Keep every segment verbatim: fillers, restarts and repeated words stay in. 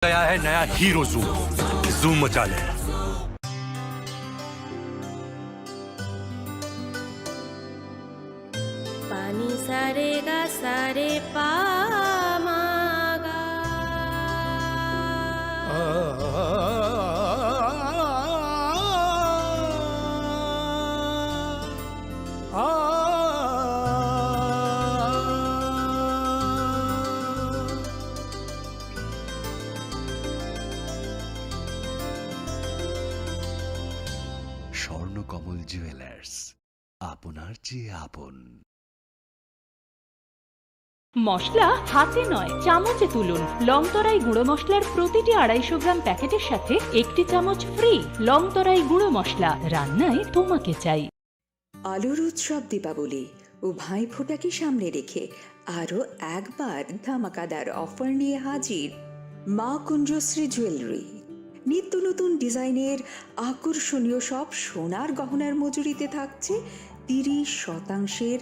गया है नया हीरो जूम। जूम मचा ले। पानी सारे गा सारे पा मा गा। স্বর্ণকমল জুয়েলার্স, আপনার চেয়ে আপন। মশলা হাতে নয়, চামচে তুলুন। লংতরাই গুঁড়ো মশলার প্রতিটি আড়াইশো গ্রাম প্যাকেটের সাথে একটি চামচ ফ্রি। লংতরাই গুঁড়ো মশলা, রান্নায় তোমাকে চাই। আলোর উৎসব দীপাবলি ও ভাইফোঁটাকে সামনে রেখে আরও একবার ধামাকাদার অফার নিয়ে হাজির মা কুঞ্জশ্রী জুয়েলারি। নিত্য নতুন ডিজাইনের আকর্ষণীয় সব সোনার গহনার মজুরিতে থাকছে তিরিশ শতাংশের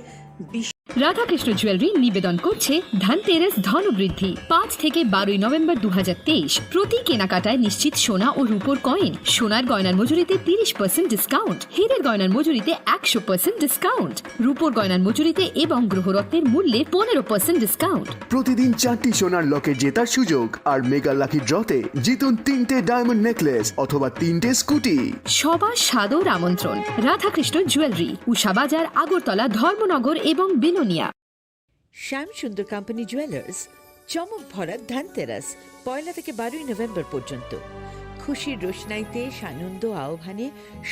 বিশ। রাধাকৃষ্ণ জুয়েলারি নিবেদন করছে ধনতেরাস ধনবৃদ্ধি। পাঁচ থেকে বারোই নভেম্বর দু হাজার তেইশ। প্রতি কেনাকাটায় নিশ্চিত সোনা ও রূপোর কয়েন, সোনার গয়নার মজুরিতে তিরিশ পার্সেন্ট ডিসকাউন্ট, হীরের গয়নার মজুরিতে একশো পার্সেন্ট ডিসকাউন্ট, রূপোর গয়নার মজুরিতে এবং গ্রহরত্নের মূল্যে পনেরো পার্সেন্ট ডিসকাউন্ট। প্রতিদিন চারটি সোনার লকেট জেতার সুযোগ আর মেগা লাকি ড্রতে জিতুন তিনটে ডায়মন্ড নেকলেস অথবা তিনটে স্কুটি। সবার সাদর আমন্ত্রণ রাধাকৃষ্ণ জুয়েলারি, উষা বাজার, আগরতলা, ধর্মনগর এবং বিলোনিয়া। শ্যাম সুন্দর কোম্পানি জুয়েলার্স, চমক ভরা ধনতেরাস, পয়লা থেকে বারোই নভেম্বর পর্যন্ত। খুশির রোশনাইতে সানন্দ আহ্বানে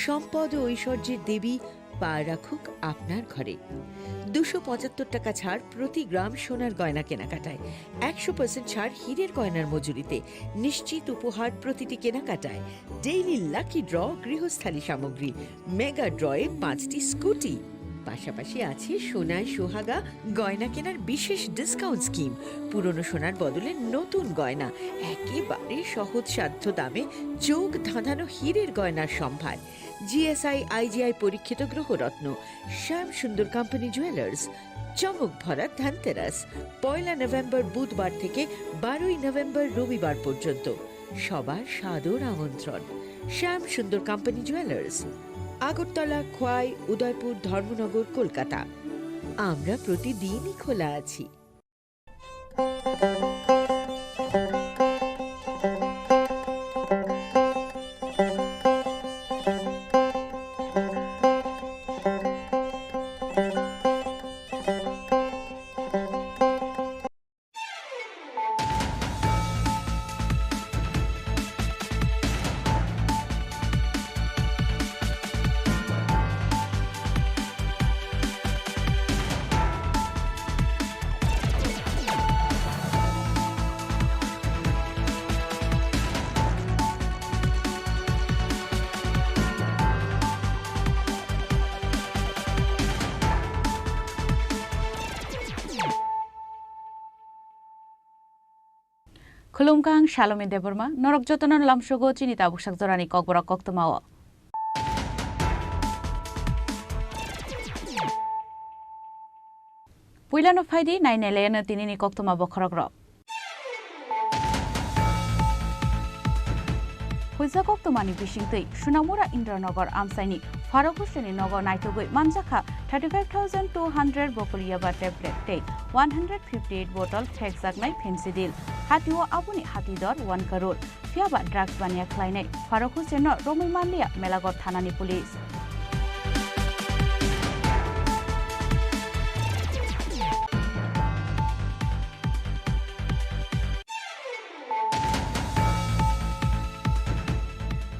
সম্পদ ও ঐশ্বর্যের দেবী পা রাখুক আপনার ঘরে। দুশো পঁচাত্তর টাকা ছাড় প্রতি গ্রাম সোনার গয়না কেনাকাটায়, একশো পার্সেন্ট ছাড় হীরের গয়নার মজুরিতে, নিশ্চিত উপহার প্রতিটি কেনাকাটায়, ডেইলি লাকি ড্র, গৃহস্থালী সামগ্রী, মেগা ড্রয়ে পাঁচটি স্কুটি। পাশাপাশি আছে সোনায় সোহাগা গয়না কেনার বিশেষ ডিসকাউন্ট স্কিম। পুরনো সোনার বদলে নতুন গয়না, একেবারে সহজসাধ্য দামে চোখ ধাঁধানো হীরের গয়নার সম্ভার। জিএসআই আইজিআই পরীক্ষিত গ্রহরত্ন। শ্যাম সুন্দর কোম্পানি জুয়েলার্স, চমক ভরা ধনতেরাস, পয়লা নভেম্বর বুধবার থেকে বারোই নভেম্বর রবিবার পর্যন্ত। সবার সাদর আমন্ত্রণ। শ্যাম সুন্দর কোম্পানি জুয়েলার্স, আগরতলা, খোয়াই, উদয়পুর, ধর্মনগর, কলকাতা। আমরা প্রতিদিনই খোলা আছি। Khulumkha, ang Salome Debbarma, norok jotono lamsogo chini tabuksak jorani kokborok koktwmao. Puilano phaidi nainailayano tinini koktwma bokhorokrok. Huija koktwmani bisingtwi Sunamura Indranagar amchaini Faruk Hussaini nogo naitugwi manjakha thirty five thousand two hundred bokoliyaba tablet tei one hundred fifty eight bottle phekjaknai Phensedyl. Hatio aboni hati dor one crore. Phiyaba drugs baniya khlainai Faruk Hussainno romwi manliya Melagot thanani police.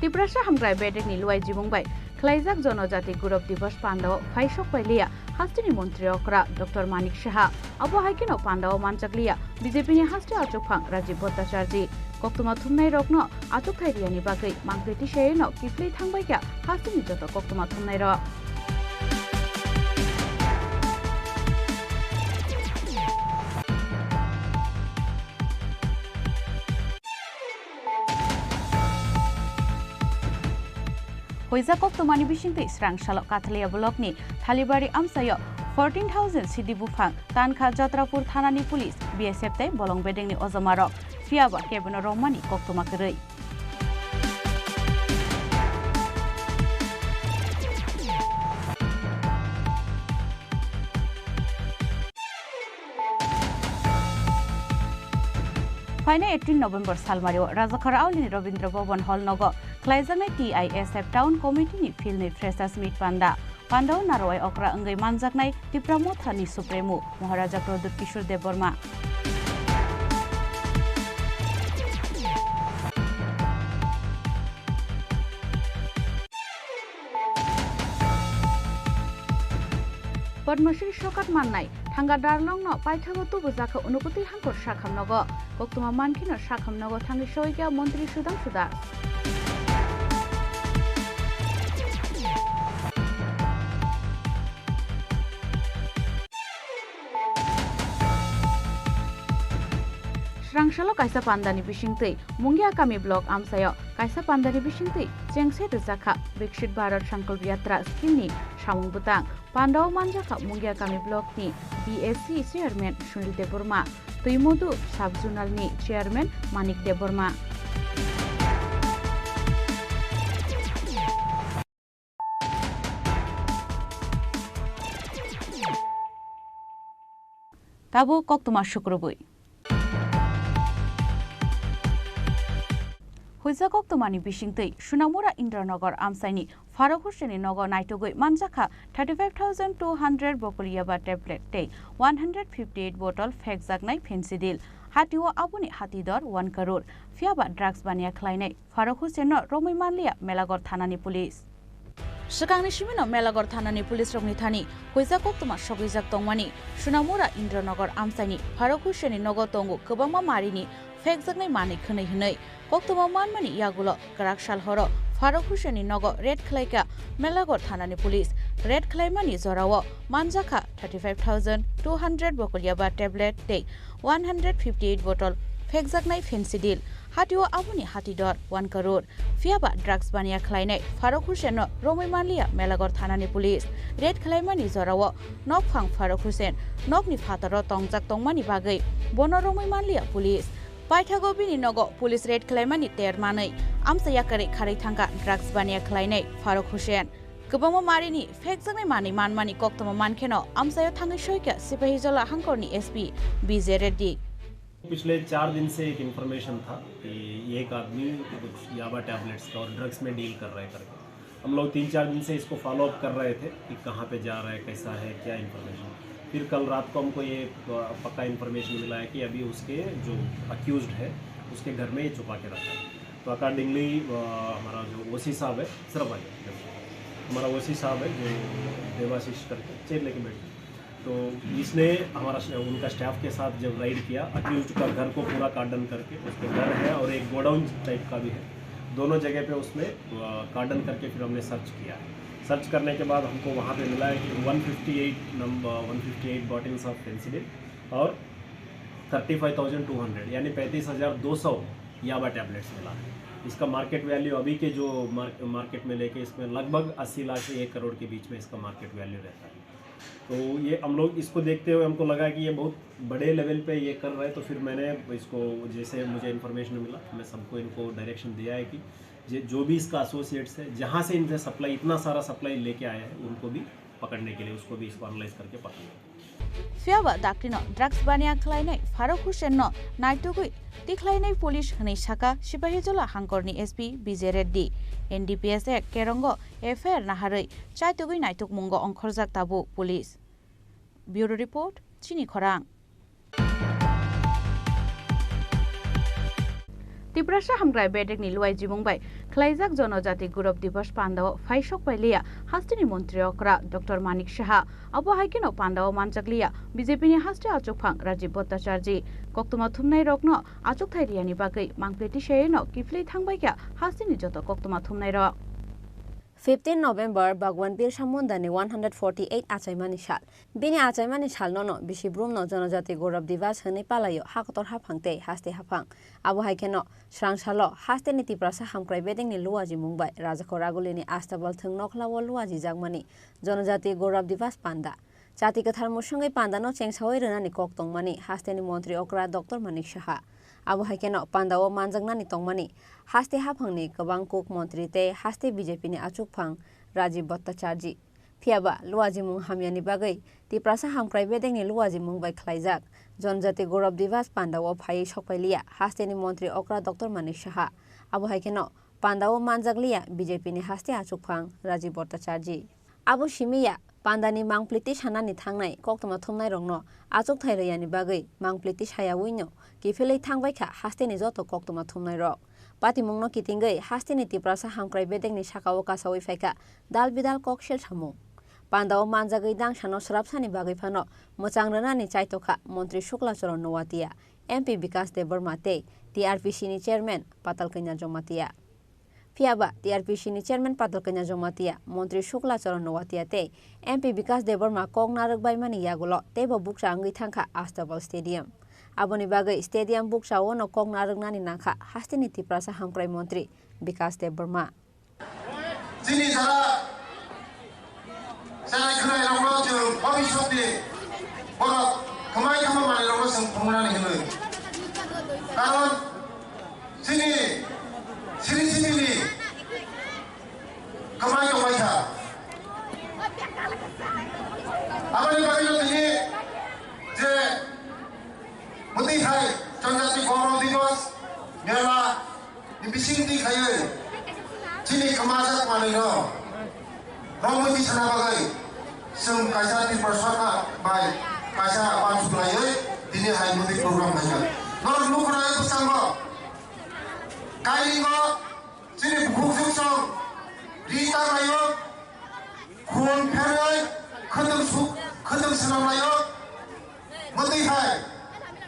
Tiprasa hamkrai bedekni luai jibung bai khlaijak Jonojati Gurab Divas pandao phaisok pailiya hasteni montri okra Doctor Manik Saha. Abo hai kheno pandao manjakliya B J P ni haste achukphang Rajiv Bhattacharjee. Koktwma thumnairokno achukthai riyani bagwi mangpili tisayano kiphilwi thangbaikha hasteni joto koktwma thumnairok. Huija koktwmani bisingtwi Srangsalo Kathalia blockni Thalibari amchaio fourteen thousand sidi buphang tankha Jatrapur thanani police, B S F tei bolong bedengni ojomarok. Phiya ba kebono romani koktwma kwrwi. Phainai eighteen November salmario Rajakhor Aulini Rabindra Bhavan Hall nogo khlaijaknai T I S F Town Committee ni Philnwi Freshers Meet panda. Pandao narwai okra wngwi manjaknai Tipra Mothani Supremo Maharaja Pradyut Kishore Debbarma. Padma Shri sokat mannai thanga Darlongno paithago tubujakha Unukoti Hangkor Sakham nogo. Koktwma mankheno Sakham nogo thangwi soikha Montri Sudhangshu Das. Srangsalo kaisa pandani bisingtwi Mungia Kami block amchaio kaisa pandani bisingtwi chengse rwjakha Viksit Bharat Sankalp Yatra scheme ni samung bwtang. Pandao manjakha Mungia Kami block ni B S C chairman Sunil Debbarma, Twimodu sub zonal ni chairman Manik Debbarma. Tabuk koktwma sukrubwi. Huijak koktwmani bisingtwi Sunamura Indranagar amchaini Faruk Hussaini nogo naitugwi manjakha thirty five thousand two hundred bokol yaba tablet tei one hundred fifty eight bottle phekjaknai Phensedyl. Hatio aboni hati dor one crore. Phiyaba drugs baniya khlainai Faruk Hussainno romwi manliya Melaghor thanani police. Swkangni simino Melaghor thanani police rokni thani huijak koktwma sogwijak tongmani Sunamura Indranagar amchaini Faruk Hussaini nogo tongo kwbangma marini phekjaknai manwi khwnwi hwnwi. Koktwma manmani yagulo kwrak sal horo Faruk Hussaini nogo raid khlaikha Melaghor thanani police. Raid khlaimani jorao manjakha thirty five thousand two hundred bokol yaba tablet tei one hundred fifty eight bottle phekjaknai Phensedyl. Hatio aboni hati dor one crore. Phiyaba drugs baniya khlainai Faruk Hussainno romwi manliya Melaghor thanani police. Raid khlaimani jorao nokphang Faruk Hussain nokni phataro tongjak tongmani bagwi bono romwi manliya police. Paithago bini nogo police raid khlaimani ter manwi amchai yakarwi kharwi thangkha drugs baniya khlainai Faruk Hussain. Kwbangma marini phekjaknai manwi manmani koktwma mankheno amchaio thangwi soikha Sipahijola Hangkorni S P B J Reddy. पिछले चार दिन से एक इन्फॉर्मेशन था कि ये एक आदमी कुछ याबा टैबलेट्स का और ड्रग्स में डील कर रहा है करके। हम लोग तीन चार दिन से इसको फॉलो अप कर रहे थे कि कहाँ पे जा रहा है, कैसा है, क्या इन्फॉर्मेशन। फिर कल रात को हमको ये, अ, पक्का इन्फॉर्मेशन मिला है कि अभी उसके जो अक्यूज्ड है, उसके घर में ये छुपा के रखा है। तो अकॉर्डिंगली, अ, हमारा जो ओसी साहब है, सिर्फ भाई, हमारा ओसी साहब है जो देवाशीष करके चेन लेके बैठे, तो इसने हमारा, उनका स्टाफ के साथ जब राइड किया, अक्यूज्ड का घर को पूरा कार्डन करके, उसके घर है और एक गोडाउन टाइप का भी है, दोनों जगह पे उसमें, अ, कार्डन करके फिर हमने सर्च किया है। सर्च करने के बाद हमको वहाँ पे मिला है कि one fifty eight number, one fifty eight bottles of phensedyl और thirty five thousand two hundred, यानी पैंतीस हज़ार दो सौ याबा टैबलेट्स मिला है। इसका मार्केट वैल्यू अभी के जो मार्क-, मार्केट में लेके इसमें लगभग अस्सी लाख से एक करोड़ के बीच में इसका मार्केट वैल्यू रहता है। तो ये हम लोग इसको देखते हुए हमको लगा कि ये बहुत बड़े लेवल पे ये कर रहा है, तो फिर मैंने इसको, जैसे मुझे इन्फॉर्मेशन मिला, मैं सबको इनको डायरेक्शन दिया है कि जे-, जो भी इसका एसोसिएट्स है, जहाँ से इनसे सप्लाई, इतना सारा सप्लाई लेके आया है, उनको भी पकड़ने के लिए, उसको भी इसको एनालाइज करके पकड़ेंगे। Phiyaba daktino drugs baniya khlainai Faruk Hussainno naitugwi tikhlainai police hwnwi sakha Sipahijola Hangkorni S P B J Reddy. N D P S Act kerongo F I R naharwi chaitugwi naitukmungo ongkhorjak tabuk police. Bureau Report, Chini Khorang. Tiprasa Hamkrai Bedekni luai jimung bai khlaijak Jonojati Gaurav Divas pandao phaisok pai liya hasteni montri okra Doctor Manik Saha. Abo hai kheno pandao manjak liya B J P ni haste achukphang Rajiv Bhattacharjee. Koktwma thumnai rokno achukthai riyani bagwi mangpili tisayeno kiphilwi thangbaikha hasteni joto koktwma thumnai rok. Fifteen November Bhagwan Birsa Mundani one hundred forty eight achaimani sal. Bini achaimani salno no bisi brumno Jonojati Gaurav Divas hwnwi palaio, hakotor haphang tei haste haphang. Abo hai kheno srangsalo hasteni Tiprasa Hamkrai Bedekni luajimung bai Rajakhor Agulini Astabal thwng nokhlao luajijakmani Jonojati Gaurav Divas panda. Jati kwthar mwswngwi pandano chengsawi rwnani kok tongmani hasteni montri okra Doctor Manik Saha. Abo hai kheno pandao manjaknani tongmani haste haphangni kwbang kuk montri tei haste B J P ni achukphang Rajiv Bhattacharjee. Phiyaba luajimung hamyani bagwi Tiprasa hamkrai bedekni luajimung bai khlaijak Janjati Gaurav Diwas pandao phaiwi sokpailiya hasteni montri okra Doctor Manik Saha. Abo hai kheno pandao manjakliya B J P ni haste achukphang Rajiv Bhattacharjee. Abo simi ya, pandani mangpli tisanani thangnai koktwma thumnairokno achukthai rwyani bagwi mangpli tisayawino kiphilwi thangbaikha hasteni joto koktwma thumnairok. Patimungno kitingwi hasteni Tiprasa hamkrai bedekni sakao kasawi phaikha dal bidal kok selsamung. Pandao manjagwi dangsano swrapsani bagwi phano mwchang rwnani chaitokha Montri Shukla Charan Noatia, M P Bikas Debbarma tei T R P C ni chairman Patal Kanya Jamatia. Phiyaba T R P C ni chairman Patal Kanya Jamatia, Montri Shukla Charan Noatia tei M P Bikas Debbarma kok narwk baimani yagulo teibo bukcha wngwi thangkha Astabal Stadium. Aboni bagwi stadium bukchao no kok narwknani nangkha hasteni Tiprasa hamkrai montri Bikas Debbarma. Chini jara Chai khwnai rokno chwng bhobishotni borok khwmai khama manwirokno chwng phunuknani hwnwi. Karon chini siri sitini kwmai tongbai kha. Aboni bagwino tini je mwtwi hai Janjati Gaurav Diwas mela ni bisingtwi khaiwi chini kwmajak manwino romwi tisana bagwi chwng kaisa Tripura Sarkar bai kaisa uansuk laiwi tini hai mwtwi program khaikha. Norok nukho nai bwskango kairingo chini bukhuk juksong ri tanglaio, khun pherwi khwtwng su-, khwtwng swnamlaio. Mwtwi hai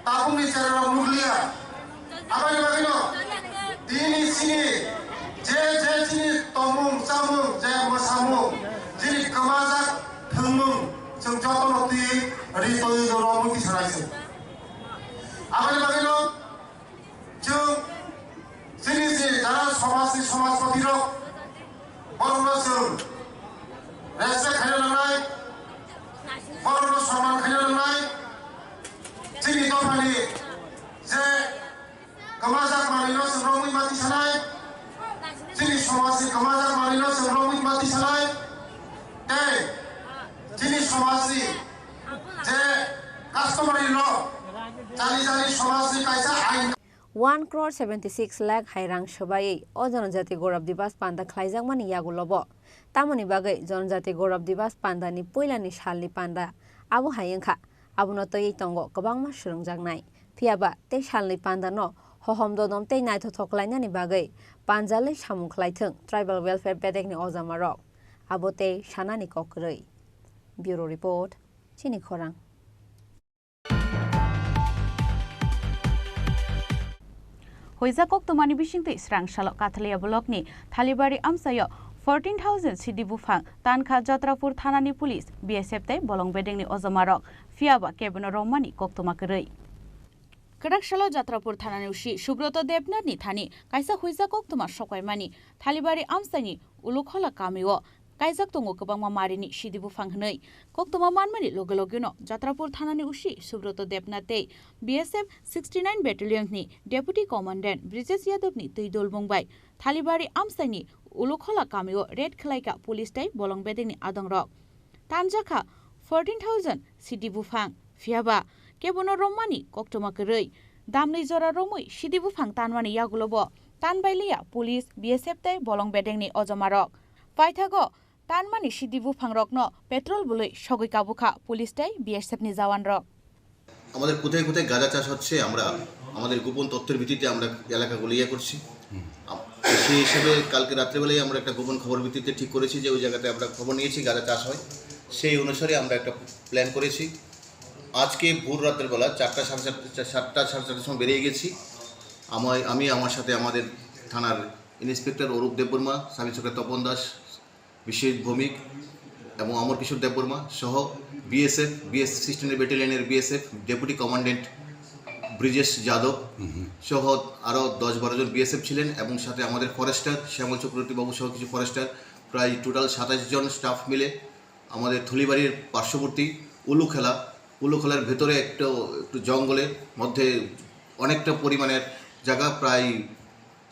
tabukni cherarok nukliya. Aboni bagwino tini chini je je chini tongmung chamung je mwsamung chini kwmajak thwngmung chwng jotono twi ri twi rwmwi tisanai se. Aboni bagwino chwng chini je jara somajni somajpati rok borokno chwng respect khaina nangnai, borokno sonman khaina nangnai. Chini dophani je kwmajak manwino chwng romwi ma tisanai, chini somajni kwmajak manwino chwng romwi ma tisanai, tei chini somajni je customary law, jani jani somajni kaisa ain. One crore seventy six lakh hai rang swbaiwi o Janajati Gaurav Diwas panda khlaijakmani yagulobo. Tamoni bagwi Janajati Gaurav Diwas pandani puilani salni panda abo hai wngkha. Abono twiwi tongo kwbangma swrwngjaknai. Phiyaba tei salni pandano hohom dodom tei naithothok khlainani bagwi panjalwi samung khlaithwng Tribal Welfare bedekni ojamarok. Abo tei sanani kok kwrwi. Bureau Report, Chini Khorang. Huijak koktwmani bisingtwi swrang salo Kathalia blockni Thalibari amchaio fourteen thousand sidi buphang tankha Jatrapur thanani police, B S F tei bolong bedengni ojamarok, phiyaba kebono romani koktwma kwrwi. Kwrak salo Jatrapur thanani usi Subroto Debnathni thani kaisa huijak koktwma sokpaimani Thalibari amchaini Ulukhola kamio kaijak tongo kwbangma marini sidi buphang hwnwi koktwma manmani loge logeno Jatrapur thanani usi Subroto Debnath tei B S F sixty nine Battalion ni Deputy Commandant Brijesh Yadav ni twi dolmung bai Thalibari amchaini Ulukhola kamio raid khlaikha police tei bolong bedengni adongrok. Tanjakha fourteen thousand sidi buphang, phiyaba kebono romani koktwma kwrwi. Damni jora romwi sidi buphang tanmani yagulobo tanbailiya police, B S F tei bolong bedengni ojamarok. Paithago tanmani sidi buphangrokno petrol bwlwi sogwi kabukha police tei B S F ni jawanrok. আমাদের কোথায় কোথায় গাঁজা চাষ হচ্ছে, আমরা আমাদের গোপন তথ্যের ভিত্তিতে আমরা এলাকাগুলো ইয়ে করছি। আম-, সেই হিসেবে কালকে রাত্রেবেলায় আমরা একটা গোপন খবর ভিত্তিতে ঠিক করেছি যে ওই জায়গাতে আমরা খবর নিয়েছি গাঁজা চাষ হয়, সেই অনুসারে আমরা একটা প্ল্যান করেছি। আজকে ভোর রাতের বেলা চারটা, সাড়ে চারটা, সাতটা, সাড়ে চারটার সময় বেরিয়ে গেছি। আমার, আমি, আমার সাথে আমাদের থানার ইন্সপেক্টর অরূপ দেববর্মা, সাব ইন্সপেক্টর তপন দাস, বিশ্বজিৎ ভৌমিক এবং অমর কিশোর দেববর্মা সহ বিএসএফ, বিএস সিক্সটিন ব্যাটালিয়নের বিএসএফ ডেপুটি কমান্ড্যান্ট ব্রিজেশ যাদব সহ আরও দশ বারো জন বিএসএফ ছিলেন এবং সাথে আমাদের ফরেস্টার শ্যামল চক্রবর্তী বাবু সহ কিছু ফরেস্টার, প্রায় টোটাল সাতাশ জন স্টাফ মিলে আমাদের থলিবাড়ির পার্শ্ববর্তী উলুখেলা, উলুখেলার ভেতরে একটা, একটু জঙ্গলের মধ্যে অনেকটা পরিমাণের জায়গা, প্রায়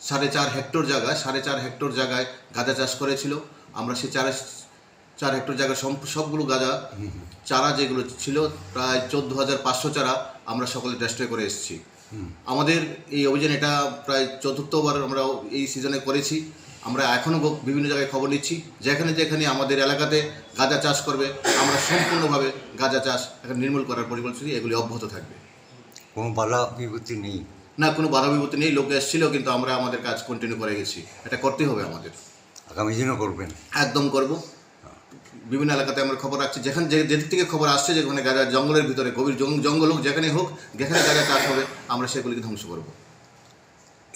সাড়ে চার হেক্টর জায়গা, সাড়ে চার হেক্টর জায়গায় গাঁজা চাষ করেছিল। আমরা সেই চার, চার হেক্টর জায়গা সম-, সবগুলো গাঁজা চারা যেগুলো ছিল, প্রায় চোদ্দ হাজার পাঁচশো চারা আমরা সকলে ডেস্ট্রয় করে এসেছি। আমাদের এই অভিযান এটা প্রায় চতুর্থবার আমরা এই সিজনে করেছি। আমরা এখনও গো-, বিভিন্ন জায়গায় খবর নিচ্ছি, যেখানে যেখানে আমাদের এলাকাতে গাঁজা চাষ করবে, আমরা সম্পূর্ণভাবে গাঁজা চাষ এখন নির্মূল করার পরিকল্পনা, এগুলি অব্যাহত থাকবে। কোনো বাধা বিপত্তি নেই? না, কোনো বাধা বিপত্তি নেই। লোক এসেছিল, কিন্তু আমরা আমাদের কাজ কন্টিনিউ করে গেছি। এটা করতেই হবে আমাদের। আগামী দিনও করবেন? একদম করব। বিভিন্ন এলাকাতে আমরা খবর রাখছি, যেখানে যে, যেদিক থেকে খবর আসছে, যেখানে গাঁজা জঙ্গলের ভিতরে, গভীর জং-, জঙ্গল হোক, যেখানে হোক, যেখানে গাঁজা চাষ হবে, আমরা সেগুলিকে ধ্বংস করব।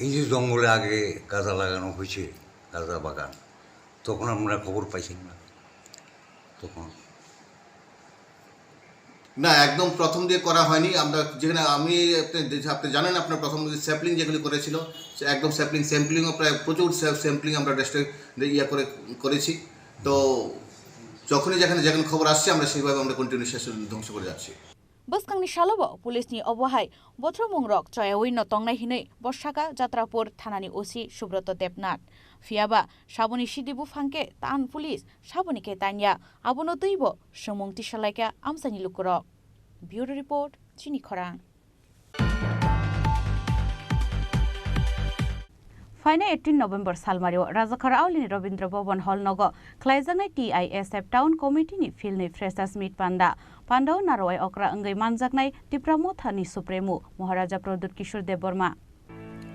এই যে জঙ্গলে আগে গাঁজা লাগানো হয়েছে, গাঁজা বাগান, তখন আপনারা খবর পাইছেন না? তখন না, একদম প্রথম দিয়ে করা হয়নি। আমরা যেখানে, আমি, আপনি, আপনি জানেন, আপনার প্রথম যে স্যাপলিং যেগুলি করেছিল, সে একদম স্যাপলিং, স্যাম্পলিংও প্রায় প্রচুর স্যা-, স্যাম্পলিং আমরা ডেস্ট্রয়, ইয়ে করে, করেছি। তো যখনই যেখানে যেখানে খবর আসছে, আমরা সেইভাবে আমরা কন্টিনিউ শেষ ধ্বংস করে যাচ্ছি। Bwskangni salo bo police ni obo hai bothromungrok choyaui no tongnai hinwi bo saka Jatrapur thanani O C Subroto Debnath. Phiyaba saboni sidi buphang khe tan police, saboni khe tanya, abono twibo swngmung tisalaikha amchaini lukurok. Bureau Report, Chini Khorang. Phainai eighteen November salmario Rajakhar Aulini Rabindra Bhavan Hall nogo khlaijaknai T I S F Town Committee ni philnwi Freshers Meet panda. Pandao narwai okra wngwi manjaknai Tipra Motha ni Supremo Maharaja Pradyut Kishore Debbarma.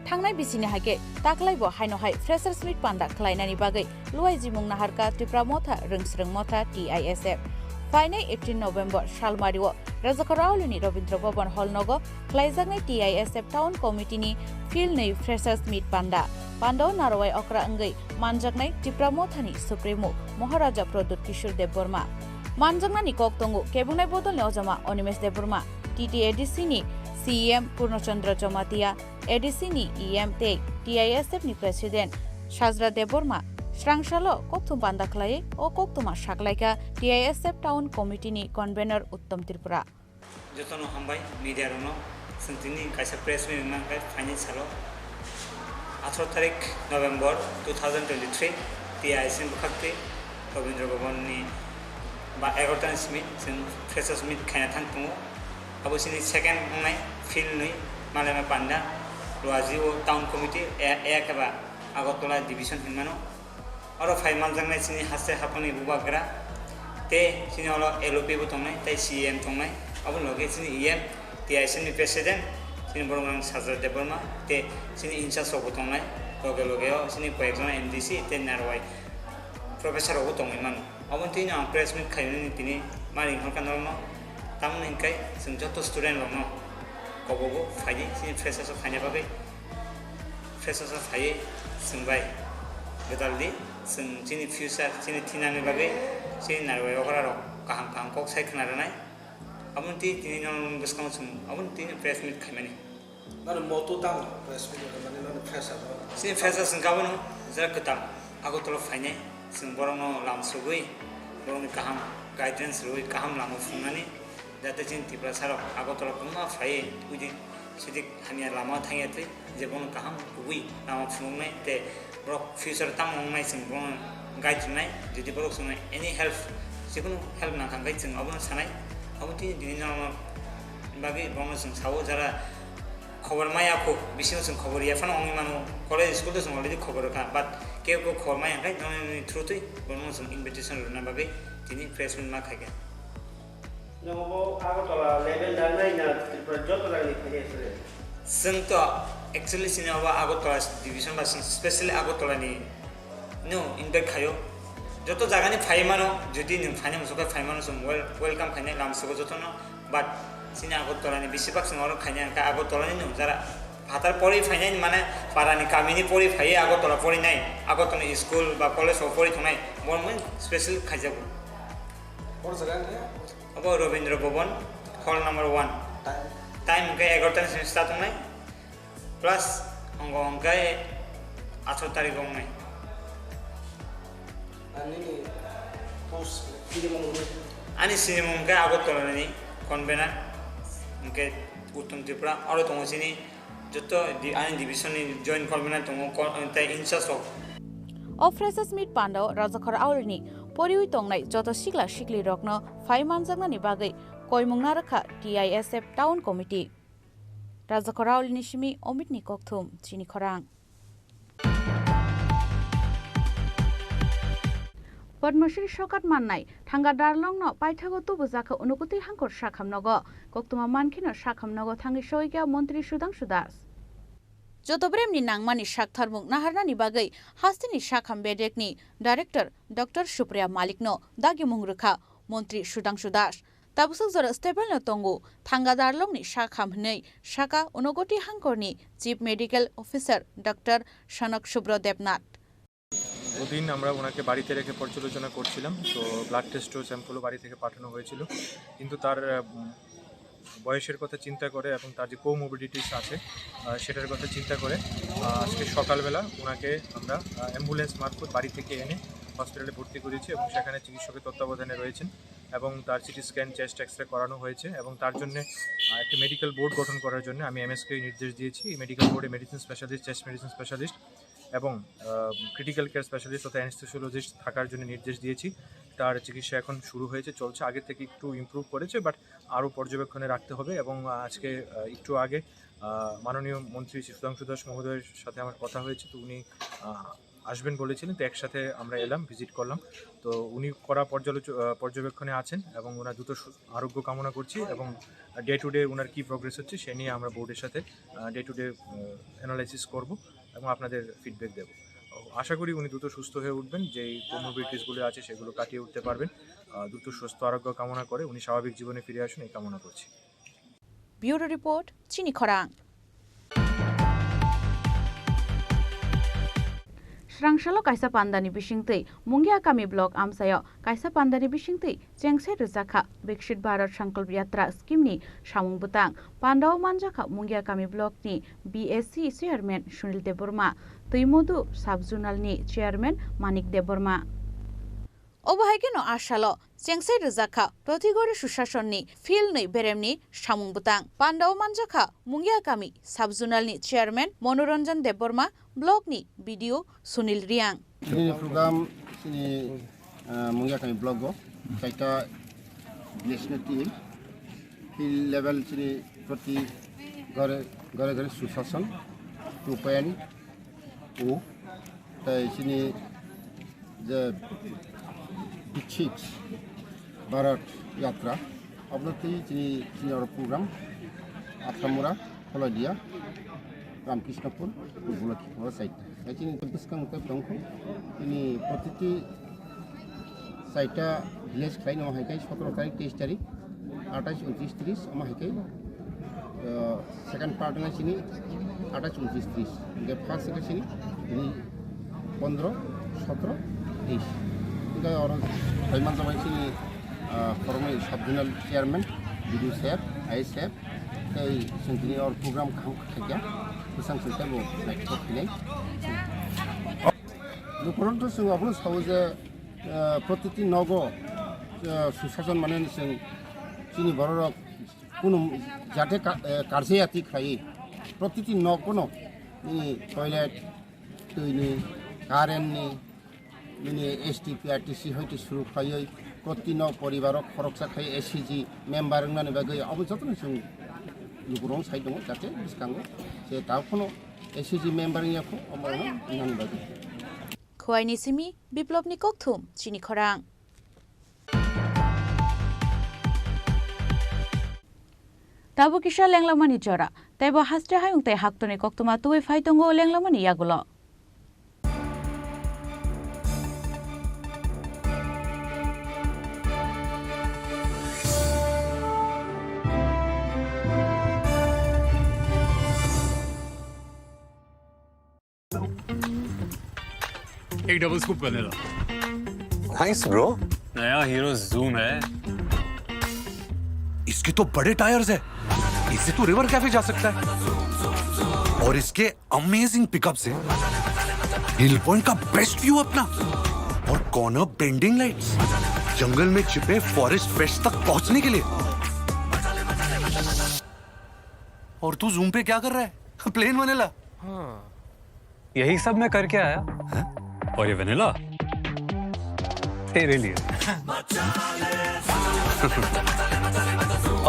Thangnai bisini hai khe taklai bo haino hai Freshers Meet panda khlainani bagwi Luaijimung naharkha Tipra Motha, Rwngsrwng Motha, T I S F. Phainai eighteen November salmario Rajakhor Aulini Rabindra Bhavan Hall nogo khlaijaknai T I S F Town Committee ni philnwi Freshers Meet panda. Pandao narwai okra wngwi manjaknai Tipra Mothani Supremo Maharaja Pradyut Kishore Debbarma. Manjaknani kok tongo kebungnai bodolni ojama Animesh Debbarma, T T A D C ni C E M Purno Chandra Jamatia, A D C ni E M tei T I S F ni President Sajra Debbarma. Srangsalo kokthum panda khlaiwi o koktuma saklaikha T I S F Town Committee ni Convener Uttom Tripura. Jotono hambai media rokno, chwng tini kaisa press meet wngna khe phainai salo atharo tarik November two thousand twenty-three, T I S F ni bwkhaktwi Rabindra Bhavan ni ba egarota ni simi chwng freshers meet khaina thang tongo. Abo chini second wngnai philnwi Malema Panda, Luaji o town committee, e-, e khe ba Agartala division hinmano. Oro phai manjaknai chini haste haphangni bubagra, tei chini oro L O P bo tongnai, tei C E M tongnai. Aboni loge chini E M, T I S F ni president, chini borok rang Sajra Debbarma, tei chini in charge rok bo tongnai. Loge loge o chini koyekjon M D C tei narwai professor rok bo tongwi mano. Aboni twi no ang press meet khainani tini mari hwnka norokno, tamoni hwnkhai chwng joto student rokno kobogo phaidi chini freshers o phaina bagwi, freshers o phaiwi chwng bai gwdal di, chwng chini future, chini thinani bagwi, chini narwai okra rok kaham kaham kok sai khna rwnai. Aboni twi tini no bwskango chwng aboni twi no press meet khaimani. Nani moto tamo press meet khaimani, nani freshers o? Chini freshers wngkha bono jera kwtal Agartala phainai, chwng borokno lam sugwi, borokni kaham guidance rwui, kaham lama phunuknani, jate chini Tiprasa rok Agartala kwbangma phaiwi uidik suidik hamya lama thangya twi, je bono kaham kubui lama phunuknai tei borok future tamo wngnai chwng bono guide rwnai, jodi borok chwngno any help, jikunu help nangkha hwnkhe chwng abono sanai, abo tini tini no bagwi bono chwng sao jara khobor maya kho, bisingo chwng khobor ya phano wngwi mano, college school to chwng already khobor rwkha, but kebo khobor maya hwnkhe nini through twi bono chwng invitation rwna bagwi tini press meet ma khaikha. Nogo bo Agartala level da nai na Tripura joto jagani phainai student? Chwng to actually chini obo Agartala division ba chwng specially Agartala ni no invite khaio. Joto jagani phai mano, jodi nwng phaina muchung khe phai mano, chwng wel-, welcome khainai lam sugo jotono. But chini Agartala ni besibak chwng oro khaina hwnkhe Agartala ni no jara phatar pori phainai mane para ni kami ni pori phaiwi Agartala pori nai, Agartala ni school ba college o pori thongnai, borok special khaijago. Boro jaga wngkha? Abo Rabindra Bhavan, hall number one. Time? Time hwnkhe egarota ni simi start wngnai, plus ongo hwnkhe atharo tarikh wngnai. Ani ni post sinimung ni? Ani sinimung hwnkhe Agartala ni convener, hwnkhe Uttom Tripura, oro tongo chini Joto di-, ani division ni joint convener tongo, ko-, tei in charge of. O freshers meet pandao Rajakhor Aulini poriwi tongnai joto sikla sikli rokno phai manjaknani bagwi koimung narwkha T I S F Town Committee. Rajakhor Aulini simi Omitni kokthum, chini khorang. Padma Shri sokat mannai Thanga Darlongno paithago tubujakha Unakoti Hangkor Sakham Nogo. Koktwma mankheno Sakham Nogo thangwi soikha Montri Sudhangshu Das. Joto bremni nangmani saktharmung naharnani bagwi hasteni Sakham Bedekni Director Doctor Supriya Malikno dagimung rwkha Montri Sudhangshu Das. Tabuksak jora stable no tongo Thanga Darlongni Sakham hwnwi sakha Unakoti Hangkorni Chief Medical Officer Doctor Sanok Subro Debnath. দুদিন আমরা ওনাকে বাড়িতে রেখে পর্যালোচনা করছিলাম। তো ব্লাড টেস্টও, স্যাম্পলও বাড়ি থেকে পাঠানো হয়েছিল, কিন্তু তার, আহ, উম, বয়সের কথা চিন্তা করে এবং তার যে কোমোবিডিটিস আছে, আহ, সেটার কথা চিন্তা করে, আহ, আজকে সকালবেলা ওনাকে আমরা, আহ, অ্যাম্বুলেন্স মারফত বাড়ি থেকে এনে হসপিটালে ভর্তি করেছি এবং সেখানে চিকিৎসকের তত্ত্বাবধানে রয়েছেন এবং তার CT scan, chest X ray করানো হয়েছে এবং তার জন্যে, আহ, একটি মেডিকেল বোর্ড গঠন করার জন্য আমি এমএসকে নির্দেশ দিয়েছি। এই মেডিকেল বোর্ডে medicine specialist, chest medicine specialist এবং, আহ, ক্রিটিক্যাল কেয়ার স্পেশালিস্ট তথা অ্যানেস্থেসিওলজিস্ট থাকার জন্য নির্দেশ দিয়েছি। তার চিকিৎসা এখন শুরু হয়েছে, চলছে, আগের থেকে একটু ইমপ্রুভ করেছে, বাট আরও পর্যবেক্ষণে রাখতে হবে। এবং আজকে, আহ, একটু আগে, আহ, মাননীয় মন্ত্রী সুধাংশু দাস মহোদয়ের সাথে আমার কথা হয়েছে, তো উনি, আহ, আসবেন বলেছিলেন, তো একসাথে আমরা এলাম, ভিজিট করলাম। তো উনি কড়া পর্যালোচ-, আহ, পর্যবেক্ষণে আছেন এবং ওনার দ্রুত সু-, আরোগ্য কামনা করছি এবং ডে টু ডে ওনার কী প্রোগ্রেস হচ্ছে সে নিয়ে আমরা বোর্ডের সাথে, আহ, ডে টু ডে, আহ, অ্যানালাইসিস করব এবং আপনাদের ফিডব্যাক দেব। আশা করি উনি দ্রুত সুস্থ হয়ে উঠবেন, যেই কোমোবিডিটিসগুলো আছে সেগুলো কাটিয়ে উঠতে পারবেন। আহ, দ্রুত সুস্থ আরোগ্য কামনা করে উনি স্বাভাবিক জীবনে ফিরে আসুন, এই কামনা করছি। Bureau Report, Chini Khorang. Srangsalo kaisa pandani bisingtwi Mungia Kami block amchaio kaisa pandani bisingtwi chengsai rwjakha Viksit Bharat Sankalp Yatra scheme ni samung bwtang. Pandao manjakha Mungia Kami block ni B S C chairman Sunil Debbarma, Twimodu sub zonal ni chairman Manik Debbarma. Obo hai kheno a salo chengsai rwjakha Protigori Susasonni Phil nwi beremni samung bwtang. Pandao manjakha Mungia Kami sub zonal ni chairman Monoranjan Debbarma, block ni B D O Sunil Riang. Chini program chini, ah, Mungia Kami block o chaita national team, field level chini proti gore gore gore Susason two point O, tei chini je Viksit Bharat Yatra, obo twi chini, chini oro program Atramura, Kholadia, Ramkrishnapur, Bulaki, oro chaita. Tei chini bwskang tei tongkho, chini protiti chaita village khlaino hai khe sotoro tarik, teis tarik, atais, untris, tris, omo hai khe, uh, second part wngkha chini atais, untris, tris. Hingkhe first wngkha chini, chini pondro, sotoro, teis. Hingkhe oro phai manjaknai chini, uh, khoroknwi sub zonal chairman, B D O sir, I S sir, tei chwng tini oro program kaham khe khaikha, bwsang chwng teibo naithok khainai. Lukurok to chwng abono sao je, eh, protiti nogo, eh, Susason mane chwng chini bororok kunu jate ka-, eh, karjeyati khlaiwi protiti nogono nini toilet, twini, currentni, nini S T P R T C hoite suru khlaiwi protiti nog poribaro khoroksa khai S C G member wngnani bagwi abo jotono chwng lukurok sai tongo, jate bwskango je ta phano S C G member wngya kho, omo rokno wngnani bagwi. Khowai ni simi Biplop ni kokthum, Chini Khorang. Tabuk kisa lenglamani jora, teibo haste hayung tei haktorni koktwma tubui phai tongo lenglamani yagulo. एक double scoop कर लेना। Thanks, bro. नया hero zoom है। इसके तो बड़े टायर्स है, इससे तो रिवर कैफे जा सकता है। और इसके अमेजिंग पिकअप से हिल पॉइंट का बेस्ट व्यू अपना। और कॉर्नर बेंडिंग लाइट्स, जंगल में छिपे फॉरेस्ट फ्रेश तक पहुंचने के लिए। और तू जूम पे क्या कर रहा है? Plane vanilla. हाँ। यही सब मैं करके आया। हैं? और ये वनीला तेरे लिए।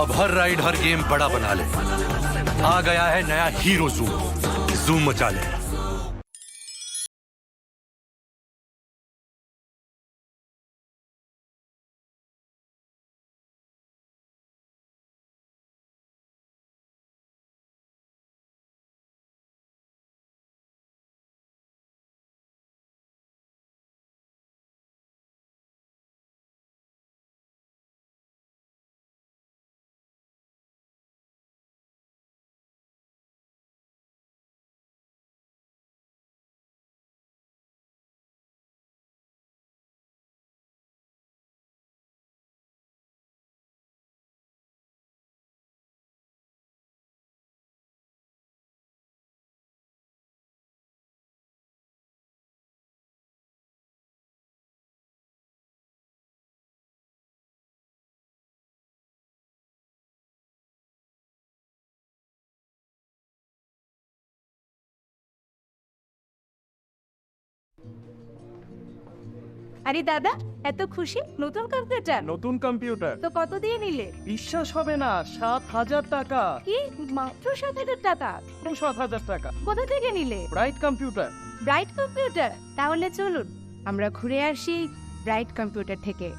अब हर राइड, हर गेम बड़ा बना ले। आ गया है नया हीरो जूम। जूम मचा ले। আরে দাদা, এত খুশি? নতুন কম্পিউটার? নতুন কম্পিউটার। তো কত দিয়ে নিলে? বিশ্বাস হবে না, সাত হাজার টাকা। কি? মাত্র সাত হাজার টাকা? মাত্র সাত হাজার টাকা। কোথা থেকে নিলে? Bright computer. Bright computer? তাহলে চলুন, আমরা ঘুরে আসি ব্রাইট কম্পিউটার থেকে।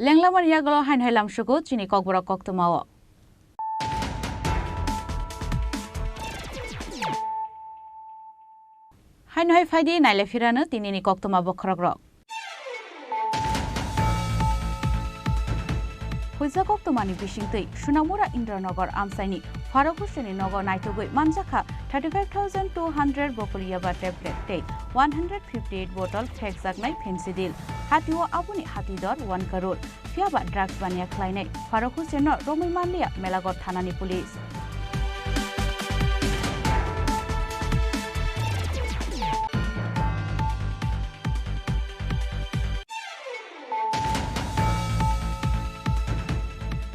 Lenglamani yagulo haino hai lamsugo chini kokborok koktwmao. Haino hai phaidi naile phirano tinini koktwma bokhorokrok. Huijak koktwmani bisingtwi Sunamura Indranagar amchaini Faruk Hussaini nogo naitugwi manjakha thirty five thousand two hundred bokuliaba tablet tei one hundred fifty eight bottle phekjaknai Phensedyl. Hatio aboni hati dor one crore. Phiyaba drugs baniya khlainai Faruk Hussainno romwi manliya Melagot thanani police.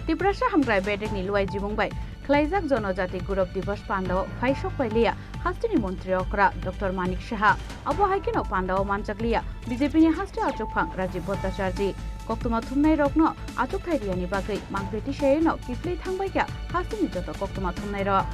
Tiprasa hamkrai bedekni luai jibung bai khlaijak Jonojati Gurab Divas pandao phaisok pailiya hasteni montri okra Doctor Manik Saha. Abo hai kheno pandao manjakliya B J P ni haste achukphang Rajiv Bhattacharjee. Koktwma thumnairokno achukthai riyani bagwi mangpili tisayeno kiphilwi thangbaikha hasteni joto koktwma thumnairok.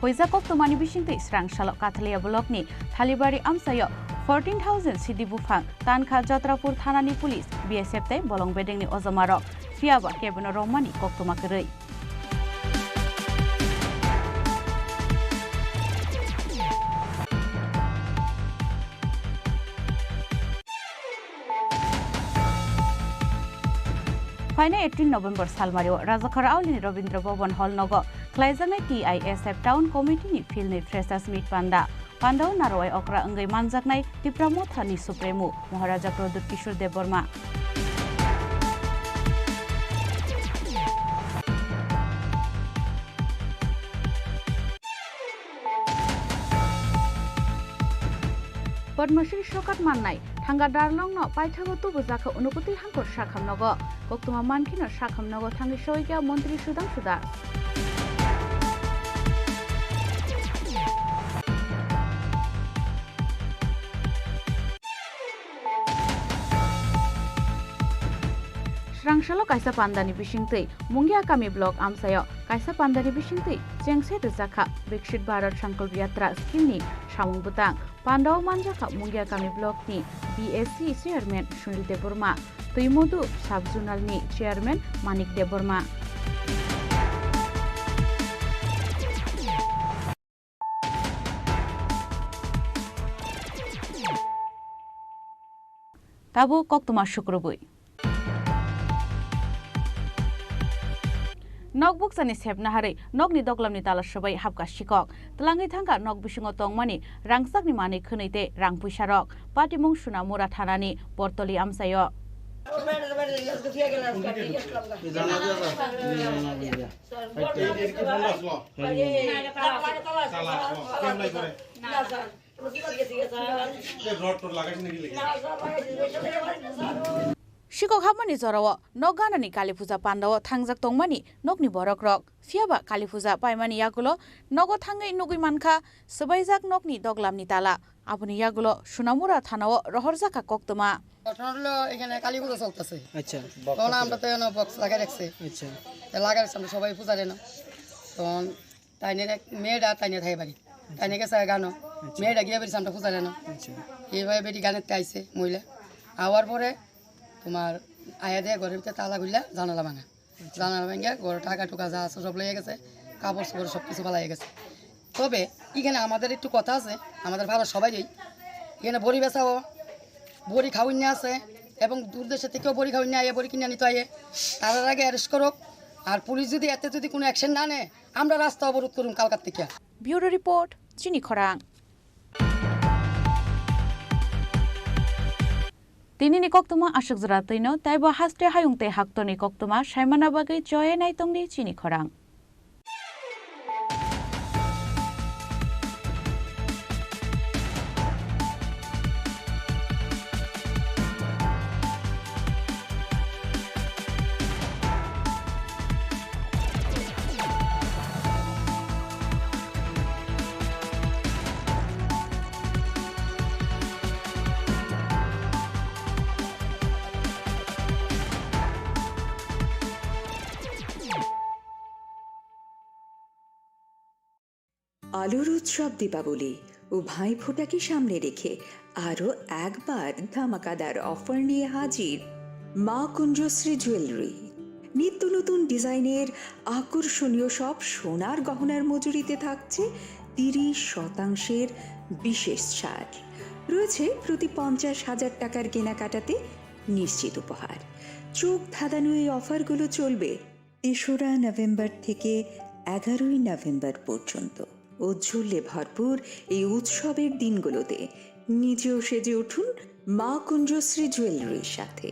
Huijak koktwmani bisingtwi Srangsalo Kathalia blockni Thalibari amchaio fourteen thousand sidi buphang tankha Jatrapur thanani police, B S F tei bolong bedengni ojomarok. Phiyaba kebono romani koktwma kwrwi. Phainai eighteen November salmario Rajakhara Aulini Rabindra Bhavan Hall nogo khlaijaknai T I S F Town Committee ni philnwi freshers meet panda. Pandao narwai okra wngwi manjaknai Tipra Mothani Supremo Maharaja Pradyut Kishore Debbarma. Padma Shri sokat mannai Thanga Darlongno paithago tubujakha Unakoti Hangkhor sakhamnogo. Koktwma mankheno sakhamnogo thangwi soikha Montri Sudhangshu Das. Srangsalo kaisa pandani bisingtwi Mungia Kami block amchaio kaisa pandani bisingtwi chengse rwjakha Viksit Bharat Sankalp Yatra scheme ni samung bwtang. Pandao manjakha Mungia Kami block ni B S C chairman Sunil Debbarma, Twimodu sub zonal ni chairman Manik Debbarma. Tabuk koktwma sukrubwi. Nok buksani sepna harwi nokni doglamni tala swbai hapkha sikok. Twlangwi thangkha nok bisingo tongmani rangchakni manwi khwnwi tei rang puisarok. Patimung Sunamura thanani Portoli amchaio. Sikok hapmani jorao nok ganani Kali Puja pandao thangjak tongmani nokni borokrok. Phiyaba Kali Puja paimani yagulo nogo thangwi nugwi mankha swbaijak nokni doglamni tala. Aboni yagulo Sunamura thanao rohorjakha koktwma. ঘটনা হলো এখানে কালী পুজো চলতেছে। আচ্ছা। তখন আমরা তো এখানে বক্স লাগাই রাখছি। আচ্ছা। তো লাগাই রাখছি আমরা সবাই পূজা দেন। তখন তাইনের এক মেয়েটা তাইনে থাকে বাড়ি। তাইনে গেছে গানো। আচ্ছা। মেয়েটা গিয়ে বেরিয়েছে আমরা পূজা দেন। আচ্ছা। এইভাবে বেটি গানের আইছে মহিলা। আওয়ার পরে তোমার আয়া দিয়ে ঘরের ভিতরে তালা খুললে জানালা ভাঙা। জানালা ভাঙা ঘরে টাকা টুকা যা আছে সব লইয়া গেছে। কাপড় চোপড় সব কিছু ফালাই গেছে। তবে এখানে আমাদের একটু কথা আছে, আমাদের পাড়ার সবাই এখানে বড়ি বেচাও, বড়ি খাওয়াইনি আছে এবং দূর দেশে থেকেও বড়ি খাওয়াইনি আইয়ে বড়ি কিনে নিতে আইয়ে। তার আগে অ্যারেস্ট করুক। আর পুলিশ যদি এতে যদি কোনো অ্যাকশন না নেয়, আমরা রাস্তা অবরোধ করুন কালকার থেকে। Bureau report, Chini Khorang. Tinini koktwma aswk jora twino, taibo haste hayung tei haktorni koktwma saimana bagwi choye naitongdi Chini Khorang. আলোর উৎসব দীপাবলি ও ভাইফোঁটাকে সামনে রেখে আরও একবার ধামাকাদার অফার নিয়ে হাজির মা কুঞ্জশ্রী জুয়েলারি। নিত্য নতুন ডিজাইনের আকর্ষণীয় সব সোনার গহনার মজুরিতে থাকছে তিরিশ শতাংশের বিশেষ ছাড়। রয়েছে প্রতি পঞ্চাশ হাজার টাকার কেনাকাটাতে নিশ্চিত উপহার। চোখ ধাঁধানো এই অফারগুলো চলবে তেসরা নভেম্বর থেকে এগারোই নভেম্বর পর্যন্ত। ঔজ্জ্বল্যে ভরপুর এই উৎসবের দিনগুলোতে নিজেও সেজে উঠুন মা কুঞ্জশ্রী জুয়েলারির সাথে।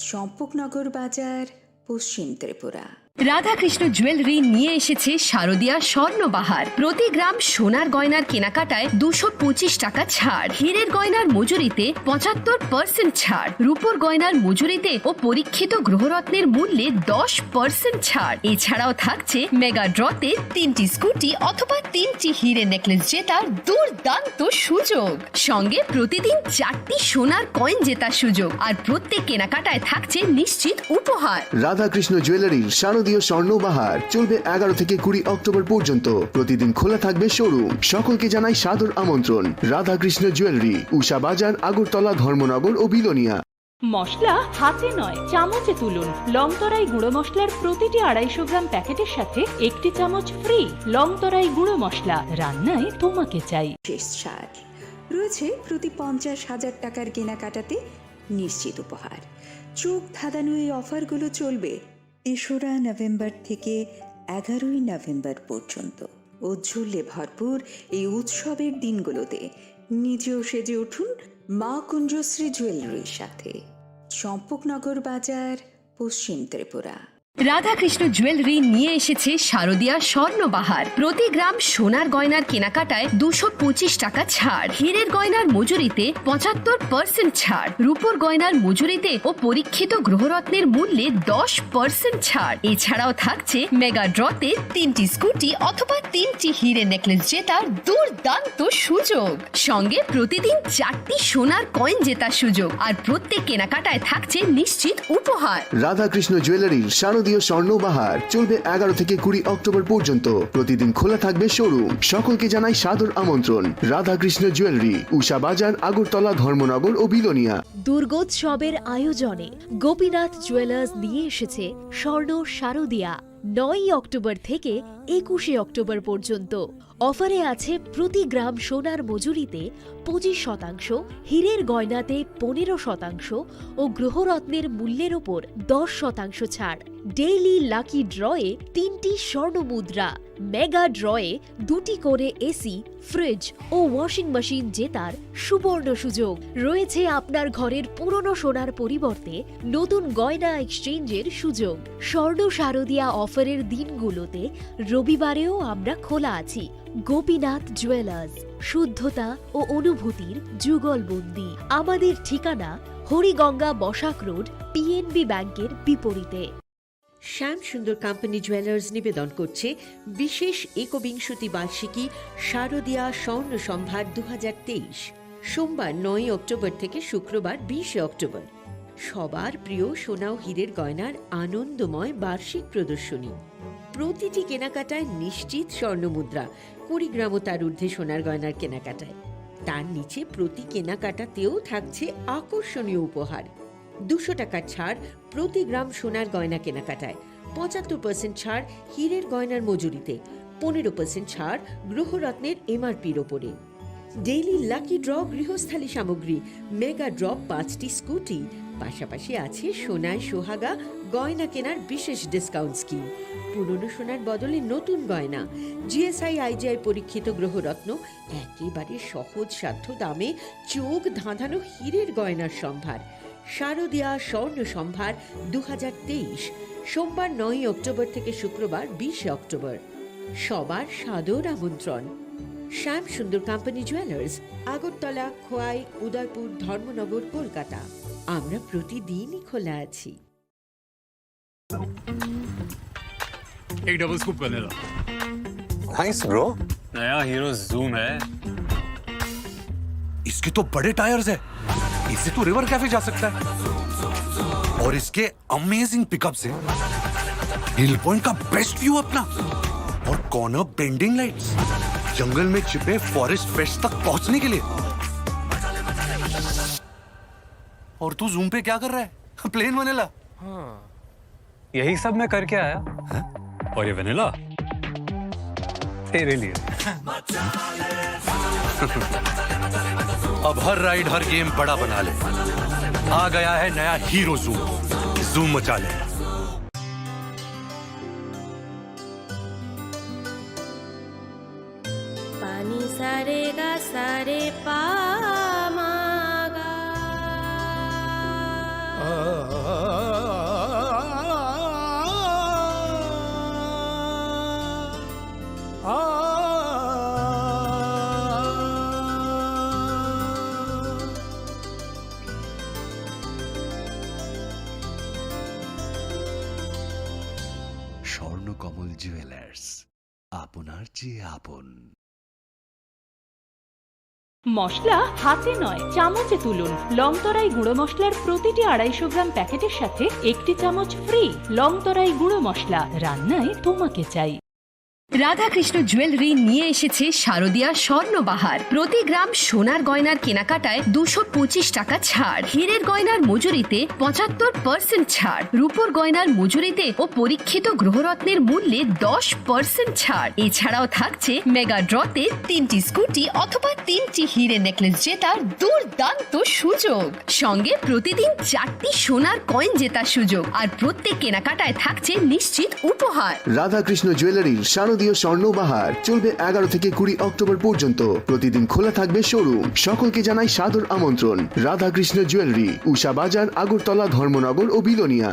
চম্পকনগর বাজার, পশ্চিম ত্রিপুরা। রাধাকৃষ্ণ জুয়েলারি নিয়ে এসেছে শারদীয়া স্বর্ণবাহার। প্রতি গ্রাম সোনার গয়নার কেনাকাটায় দুশো পঁচিশ টাকা ছাড়, হীরের গয়নার মজুরিতে পঁচাত্তর পার্সেন্ট ছাড়, রূপোর গয়নার মজুরিতে ও পরীক্ষিত গ্রহরত্নের মূল্যে দশ পার্সেন্ট ছাড়। এছাড়াও থাকছে মেগা ড্রতে তিনটি স্কুটি অথবা তিনটি হীরে নেকলেস জেতার দুর্দান্ত সুযোগ। সঙ্গে প্রতিদিন চারটি সোনার কয়েন জেতার সুযোগ, আর প্রত্যেক কেনাকাটায় থাকছে নিশ্চিত উপহার। রাধাকৃষ্ণ জুয়েলারির শারদীয় স্বর্ণ বাহার চলবে এগারো থেকে কুড়ি অক্টোবর পর্যন্ত। প্রতিদিন খোলা থাকবে শোরুম। সকলকে জানাই সাদর আমন্ত্রণ। রাধাকৃষ্ণ জুয়েলারি, উষা বাজার, আগরতলা, ধর্মনগর ও বিলোনিয়া। মশলা হাতে নয়, চামচে তুলুন। লংতরাই গুঁড়ো মশলার প্রতিটি আড়াইশো গ্রাম প্যাকেটের সাথে একটি চামচ ফ্রি। লংতরাই গুঁড়ো মশলা, রান্নায় তোমাকে চাই। বিশেষ ছাড় রয়েছে প্রতি পঞ্চাশ হাজার টাকার কেনাকাটাতে নিশ্চিত উপহার। চোখ ধাঁধানো এই অফারগুলো চলবে তেসরা নভেম্বর থেকে এগারোই নভেম্বর পর্যন্ত। ঔজ্জ্বল্যে ভরপুর এই উৎসবের দিনগুলোতে নিজেও সেজে উঠুন মা কুঞ্জশ্রী জুয়েলারির সাথে। চম্পকনগর বাজার, পশ্চিম ত্রিপুরা। রাধাকৃষ্ণ জুয়েলারি নিয়ে এসেছে শারদীয়া স্বর্ণবাহার। প্রতি গ্রাম সোনার গয়নার কেনাকাটায় দুশো পঁচিশ টাকা ছাড়, হীরের গয়নার মজুরিতে পঁচাত্তর পার্সেন্ট ছাড়, রূপোর গয়নার মজুরিতে ও পরীক্ষিত গ্রহরত্নের মূল্যে দশ পার্সেন্ট ছাড়। এছাড়াও থাকছে মেগা ড্রতে তিনটি স্কুটি অথবা তিনটি হীরে নেকলেস জেতার দুর্দান্ত সুযোগ। সঙ্গে প্রতিদিন চারটি সোনার কয়েন জেতার সুযোগ, আর প্রত্যেক কেনাকাটায় থাকছে নিশ্চিত উপহার। রাধাকৃষ্ণ জুয়েলারির শারদীয় স্বর্ণ বাহার চলবে এগারো থেকে কুড়ি অক্টোবর পর্যন্ত। প্রতিদিন খোলা থাকবে শোরুম। সকলকে জানাই সাদর আমন্ত্রণ। রাধাকৃষ্ণ জুয়েলারি, উষা বাজার, আগরতলা, ধর্মনগর ও বিলোনিয়া। দুর্গোৎসবের আয়োজনে গোপীনাথ জুয়েলার্স নিয়ে এসেছে স্বর্ণ শারদিয়া। নয়ই অক্টোবর থেকে একুশে অক্টোবর পর্যন্ত অফারে আছে প্রতি গ্রাম সোনার মজুরিতে পঁচিশ শতাংশ, হীরের গয়নাতে পনেরো শতাংশ ও গ্রহরত্নের মূল্যের ওপর দশ শতাংশ ছাড়। ডেইলি লাকি ড্রয়ে তিনটি স্বর্ণ মুদ্রা, মেগা ড্রয়ে দুটি করে এসি, ফ্রিজ ও ওয়াশিং মেশিন জেতার সুবর্ণ সুযোগ। রয়েছে আপনার ঘরের পুরনো সোনার পরিবর্তে নতুন গয়না এক্সচেঞ্জের সুযোগ। স্বর্ণ শারদিয়া অফারের দিনগুলোতে রবিবারেও আমরা খোলা আছি। গোপীনাথ জুয়েলার্স, শুদ্ধতা ও অনুভূতির যুগলবন্দি। আমাদের ঠিকানা হরিগঙ্গা বসাক রোড, পিএনবি ব্যাংকের বিপরীতে। শ্যাম সুন্দর কোম্পানি জুয়েলার্স নিবেদন করছে বিশেষ একবিংশতি বার্ষিকী শারদিয়া স্বর্ণ সম্ভার দু হাজার তেইশ, সোমবার নয় অক্টোবর থেকে শুক্রবার বিশে অক্টোবর। সবার প্রিয় সোনা ও হীরের গয়নার আনন্দময় বার্ষিক প্রদর্শনী। প্রতিটি কেনাকাটায় নিশ্চিত স্বর্ণ মুদ্রা, কুড়ি গ্রাম ও তার ঊর্ধ্বে সোনার গয়নার কেনাকাটায়। তার নিচে প্রতি কেনাকাটাতেও থাকছে আকর্ষণীয় উপহার। দুশো টাকার ছাড় প্রতি গ্রাম সোনার গয়না কেনাকাটায়, পঁচাত্তর পার্সেন্ট ছাড় হীরের গয়নার মজুরিতে, পনেরো পার্সেন্ট ছাড় গ্রহরত্নের এমআরপির ওপরে। ডেইলি লাকি ড্র গৃহস্থালী সামগ্রী, মেগা ড্র পাঁচটি স্কুটি, পাশাপাশি আছে সোনায় সোহাগা গয়না কেনার বিশেষ ডিসকাউন্ট স্কিম। পুরনো সোনার বদলে নতুন গয়না, জিএসআই আইজিআই পরীক্ষিত গ্রহরত্ন, একেবারে সহজসাধ্য দামে চোখ ধাঁধানো হীরের গয়নার সম্ভার। শারদিয়া স্বর্ণ সম্ভার দু হাজার তেইশ, সোমবার নয়ই অক্টোবর থেকে শুক্রবার বিশে অক্টোবর। সবার সাদর আমন্ত্রণ। শ্যাম সুন্দর কোম্পানি জুয়েলার্স, আগরতলা, খোয়াই, উদয়পুর, ধর্মনগর, কলকাতা। আমরা প্রতিদিনই খোলা আছি। एक double scoop vanilla. Thanks, bro। नया हीरो जूम है। इसके तो बड़े टायर्स है, इससे तो रिवर कैफे जा सकता है। और इसके अमेजिंग पिकअप्स हैं, हिल पॉइंट का बेस्ट व्यू अपना, और कॉर्नर बेंडिंग लाइट्स, जंगल में छिपे फॉरेस्ट फ्रेश तक पहुंचने के लिए। और तू जूम पे क्या कर रहा है? Plane vanilla. हाँ। यही सब मैं करके आया। हैं? और ये वनीला तेरे लिए। अब हर राइड, हर गेम बड़ा बना ले। आ गया है नया हीरो जूम। जूम मचा ले। Pani sare ga sare pa ma ga. Swarnakamal jewellers, আপনার চেয়ে আপন। মশলা হাতে নয়, চামচে তুলুন। লংতরাই গুঁড়ো মশলার প্রতিটি আড়াইশো গ্রাম প্যাকেটের সাথে একটি চামচ ফ্রি। লংতরাই গুঁড়ো মশলা, রান্নায় তোমাকে চাই। রাধাকৃষ্ণ জুয়েলারি নিয়ে এসেছে শারদিয়া স্বর্ণবাহার। প্রতি গ্রাম সোনার গয়নার কেনাকাটায় দুশো পঁচিশ টাকা ছাড়, হীরের গয়নার মজুরিতে পঁচাত্তর পার্সেন্ট ছাড়, রূপোর গয়নার মজুরিতে ও পরীক্ষিত গ্রহরত্নের মূল্যে দশ পার্সেন্ট ছাড়। এছাড়াও থাকছে মেগা ড্রতে তিনটি স্কুটি অথবা তিনটি হিরে নেকলেস জেতার দুর্দান্ত সুযোগ। সঙ্গে প্রতিদিন চারটি সোনার কয়েন জেতার সুযোগ, আর প্রত্যেক কেনাকাটায় থাকছে নিশ্চিত উপহার। রাধাকৃষ্ণ জুয়েলারির শারদীয় স্বর্ণ বাহার চলবে এগারো থেকে কুড়ি অক্টোবর পর্যন্ত। প্রতিদিন খোলা থাকবে শোরুম। সকলকে জানাই সাদর আমন্ত্রণ। রাধাকৃষ্ণ জুয়েলারি, উষা বাজার, আগরতলা, ধর্মনগর ও Belonia.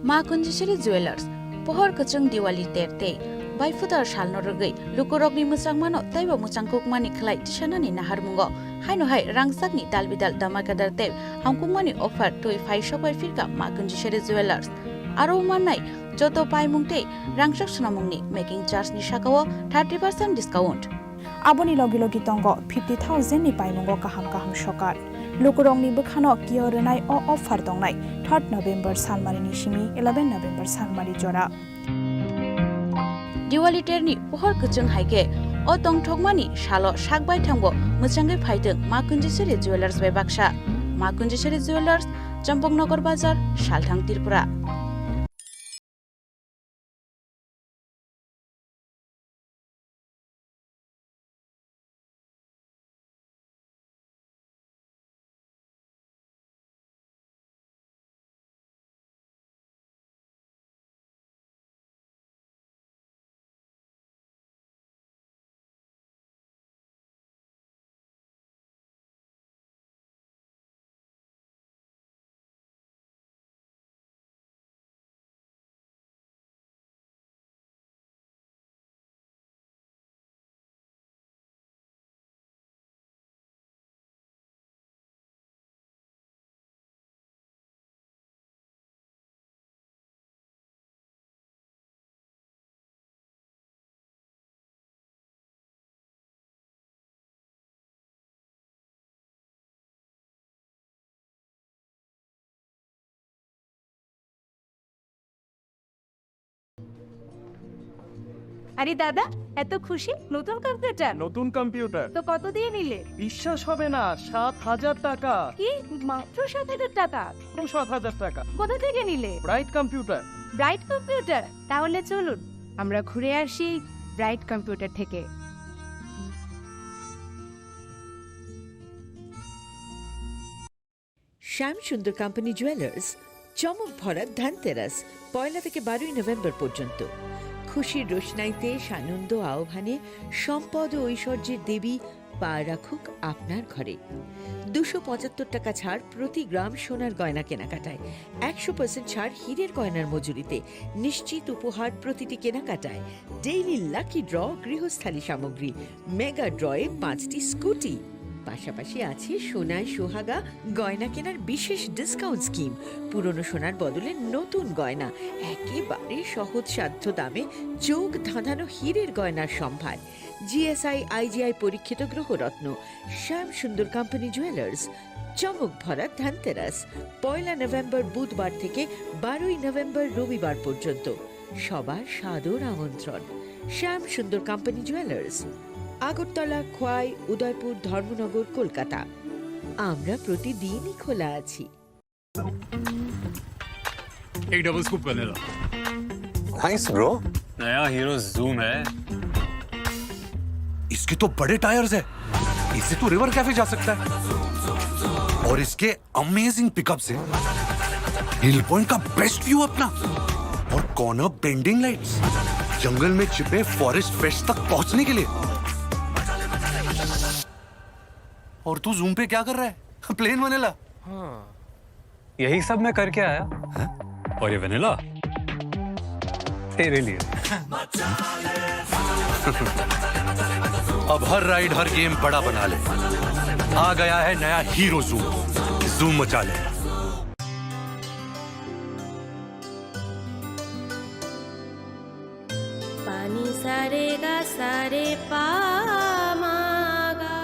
Ma Kunjisiri Jewelers, pohor kwchwng Diwali ter tei baiphutar salno rwgwi lukurokni mwchangmano teibo mwchangkukmani khlai tisanani naharmungo haino hai rangchakni dalbidal damakadar tei hamkukmani offer twi phai sokbai phirkha Ma Kunjisiri Jewelers. Aro mannai joto paimung tei rangchak swnamungni making charge ni sakao thirty percent discount. Aboni logi logi tongo fifty thousand ni paimungo kaham kaham sokar. Lukurokni bwkhano kiyo rwnai o offer tongnai third November salmarini simi eleven November salmari jora. Diwali terni pohor kwchwng hai khe o tongthokmani salo sak baithangbo mwchangwi phaitwng Ma Kunjisiri Jewelers bai baksa. Ma Kunjisiri Jewelers, Champaknagar Bazar, Salthang, Tripura. আরে দাদা, এত খুশি? নতুন কম্পিউটার? নতুন কম্পিউটার। তো কত দিয়ে নিলে? বিশ্বাস হবে না, সাত হাজার টাকা। কি? মাত্র সাত হাজার টাকা? সাত হাজার টাকা। কোথা থেকে নিলে? Bright computer. Bright computer? তাহলে চলুন, আমরা ঘুরে আসি ব্রাইট কম্পিউটার থেকে। শ্যাম সুন্দর কোম্পানি জুয়েলার্স, চমক ভরা ধনতেরাস, পয়লা থেকে বারোই নভেম্বর পর্যন্ত। খুশির রোশনাইতে সানন্দ আহ্বানে সম্পদ ও ঐশ্বর্যের দেবী পা রাখুক আপনার ঘরে। দুশো পঁচাত্তর টাকা ছাড় প্রতি গ্রাম সোনার গয়না কেনাকাটায়, একশো পার্সেন্ট ছাড় হীরের গয়নার মজুরিতে, নিশ্চিত উপহার প্রতিটি কেনাকাটায়, ডেইলি লাকি ড্র গৃহস্থালী সামগ্রী, মেগা ড্রয়ে পাঁচটি স্কুটি। পাশাপাশি আছে সোনায় সোহাগা গয়না কেনার বিশেষ ডিসকাউন্ট স্কিম। পুরনো সোনার বদলে নতুন গয়না, একেবারে সহজসাধ্য দামে চোখ ধাঁধানো হীরের গয়নার সম্ভার। জিএসআই আইজিআই পরীক্ষিত গ্রহরত্ন। শ্যাম সুন্দর কোম্পানি জুয়েলার্স। চমক ভরা ধনতেরাস, পয়লা নভেম্বর বুধবার থেকে বারোই নভেম্বর রবিবার পর্যন্ত। সবার সাদর আমন্ত্রণ। শ্যাম সুন্দর কোম্পানি জুয়েলার্স, আগরতলা, খোয়াই, উদয়পুর, ধর্মনগর, কলকাতা। আমরা প্রতিদিনই খোলা আছি। एक double scoop vanilla. Thanks, bro। नया हीरो जूम है। इसके तो बड़े टायर्स है, इससे तो रिवर कैफे जा सकता है। और इसके अमेजिंग पिकअप से हिल पॉइंट का बेस्ट व्यू अपना। और कॉर्नर बेंडिंग लाइट्स, जंगल में छिपे फॉरेस्ट फ्रेश तक पहुंचने के लिए। और तू जूम पे क्या कर रहा है? Plain vanilla. हाँ। यही सब मैं करके आया। हैं? और ये वेनिला? तेरे लिए। अब हर राइड, हर गेम बड़ा बना ले। आ गया है नया हीरो जूम। जूम मचा ले। Pani sare ga sare pa ma ga.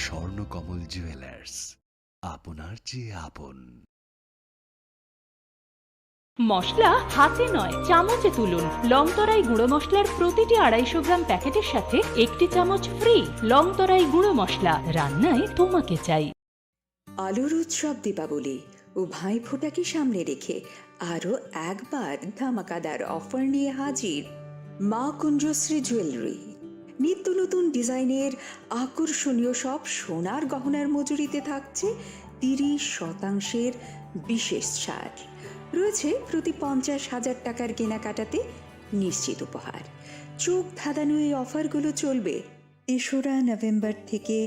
Swarnakamal jewellers, আপনার চেয়ে আপন। মশলা হাতে নয়, চামচে তুলুন। লংতরাই গুঁড়ো মশলার প্রতিটি আড়াইশো গ্রাম প্যাকেটের সাথে একটি চামচ ফ্রি। লংতরাই গুঁড়ো মশলা, রান্নায় তোমাকে চাই। আলোর উৎসব দীপাবলি ও ভাইফোঁটাকে সামনে রেখে আরও একবার ধামাকাদার অফার নিয়ে হাজির মা কুঞ্জশ্রী জুয়েলারি। নিত্য নতুন ডিজাইনের আকর্ষণীয় সব সোনার গহনার মজুরিতে থাকছে তিরিশ শতাংশের বিশেষ ছাড়। রয়েছে প্রতি পঞ্চাশ হাজার টাকার কেনাকাটাতে নিশ্চিত উপহার। চোখ ধাঁধানো এই অফারগুলো চলবে তেসরা নভেম্বর থেকে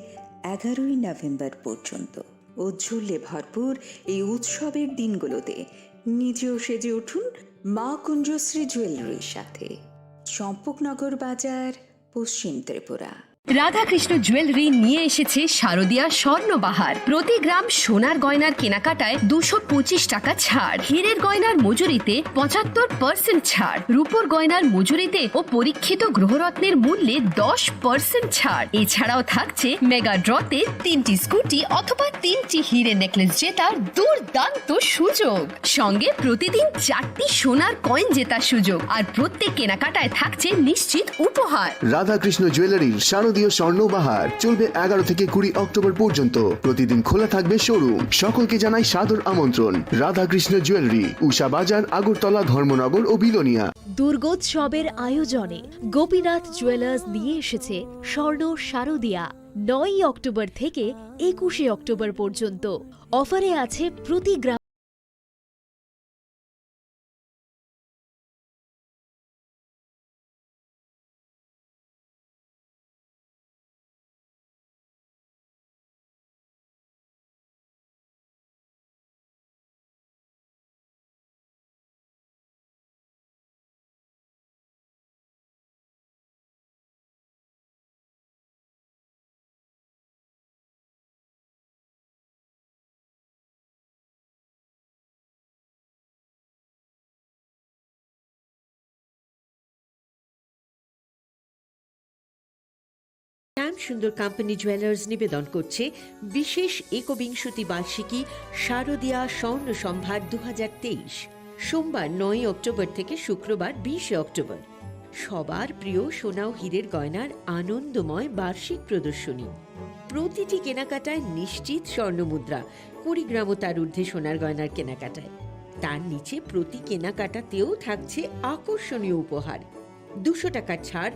এগারোই নভেম্বর পর্যন্ত। ঔজ্জ্বল্যে ভরপুর এই উৎসবের দিনগুলোতে নিজেও সেজে উঠুন মা কুঞ্জশ্রী জুয়েলারির সাথে। চম্পকনগর বাজার, পশ্চিম ত্রিপুরা। রাধাকৃষ্ণ জুয়েলারি নিয়ে এসেছে শারদিয়া স্বর্ণবাহার। প্রতি গ্রাম সোনার গয়নার কেনাকাটায় দুশো পঁচিশ টাকা ছাড়, হীরের গয়নার মজুরিতে পঁচাত্তর পার্সেন্ট ছাড়, রূপোর গয়নার মজুরিতে ও পরীক্ষিত গ্রহরত্নের মূল্যে দশ পার্সেন্ট ছাড়। এছাড়াও থাকছে মেগা ড্রতে তিনটি স্কুটি অথবা তিনটি হিরে নেকলেস জেতার দুর্দান্ত সুযোগ। সঙ্গে প্রতিদিন চারটি সোনার কয়েন জেতার সুযোগ, আর প্রত্যেক কেনাকাটায় থাকছে নিশ্চিত উপহার। রাধাকৃষ্ণ জুয়েলারির শারদীয় স্বর্ণ বাহার চলবে এগারো থেকে কুড়ি অক্টোবর পর্যন্ত। প্রতিদিন খোলা থাকবে শোরুম। সকলকে জানাই সাদর আমন্ত্রণ। রাধাকৃষ্ণ জুয়েলারি, উষা বাজার, আগরতলা, ধর্মনগর ও বিলোনিয়া। দুর্গোৎসবের আয়োজনে গোপীনাথ জুয়েলার্স নিয়ে এসেছে স্বর্ণ শারদিয়া। নয়ই অক্টোবর থেকে একুশে অক্টোবর পর্যন্ত অফারে আছে প্রতি গ্রাম শ্যাম সুন্দর কোম্পানি জুয়েলার্স নিবেদন করছে বিশেষ একবিংশতি বার্ষিকী শারদীয়া স্বর্ণ সম্ভার দু হাজার তেইশ, সোমবার নয়ই অক্টোবর থেকে শুক্রবার বিশে অক্টোবর। সবার প্রিয় সোনা ও হীরের গয়নার আনন্দময় বার্ষিক প্রদর্শনী। প্রতিটি কেনাকাটায় নিশ্চিত স্বর্ণমুদ্রা, কুড়ি গ্রাম ও তার ঊর্ধ্বে সোনার গয়নার কেনাকাটায়। তার নিচে প্রতি কেনাকাটাতেও থাকছে আকর্ষণীয় উপহার, দুশো টাকার ছাড়